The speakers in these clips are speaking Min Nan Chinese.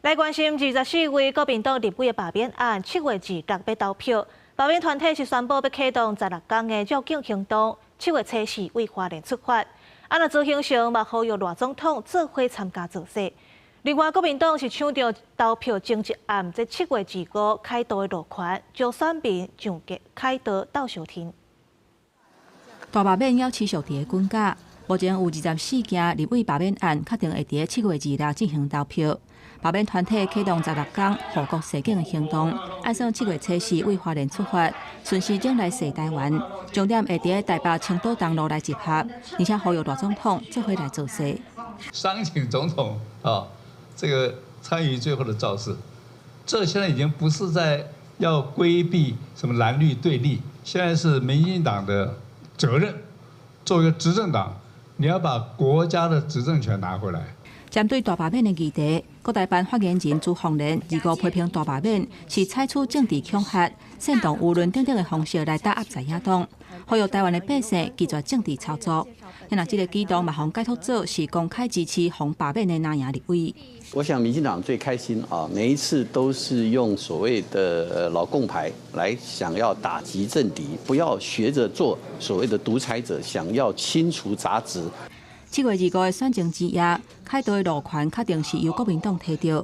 來關心24位國民黨立委的罷免案，7月26欲投票。罷免團體是宣布欲啟動16工的繞境行動，7月初四為花蓮出發。啊，若曹興誠嘛呼籲賴總統做伙參加造勢。另外，國民黨是搶著投票前一暗，這7月25凱道的路權，招選民上街凱道鬥相挺。大罷免猶持續佇咧滾絞，目前有24件立委罷免案確定會佇7月26進行投票。罷免團體啟動16工護國示警的行動，按算7月初四為花蓮出發，順時鐘來踅台灣，終點會佇台北青島東路來集合，而且呼籲賴總統做伙來造勢。商請總統啊，這個參與最後的造勢，這現在已經不是在要規避什麼藍綠對立，現在是民進黨的責任，作為一個執政黨，你要把國家的執政權拿回來。針對大罷免的議題，國台辦發言人朱鳳蓮25批評大罷免是採取政治恐嚇、煽動輿論等等的方式來打壓在野黨，呼籲台灣的百姓拒絕政治操作。若這個舉動嘛，予人解讀做是公開支持予罷免的藍營立委。我想民進黨最開心啊，每一次都是用所謂的老共牌來想要打擊政敵，不要學着做所謂的獨裁者，想要清除雜質。7月25的選前之夜，凱道的路權確定是由國民黨提著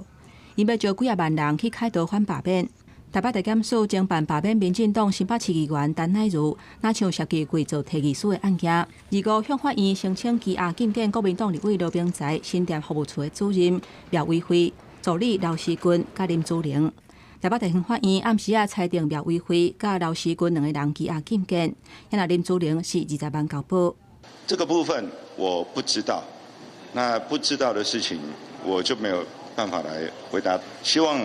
，𪜶欲招幾仔萬人去凱道反罷免。台北地檢署偵辦罷免民進黨新北市議員陳乃如，若像涉及偽造提議書的案件，25向法院申請羈押禁見國民黨立委羅明才、新店服務處的主任廖偉輝、助理劉時軍佮林祖玲。台北地方法院暗時仔裁定廖偉輝佮劉時軍兩个人羈押禁見，若林祖玲是20萬交保。這個部分我不知道，那不知道的事情我就沒有辦法來回答。希望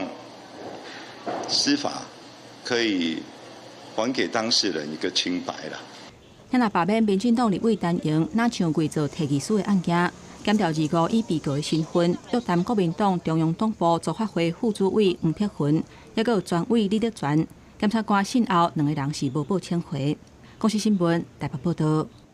司法可以還給當事人一個清白啦。若罷免民進黨立委陳瑩，若像偽造提議書的案件，檢調25以被告的身份約談國民黨中央黨部組發會副主委黃碧雲，抑閣有專委李德全。檢察官訊後，兩个人是無報請回。公視新聞台北報道。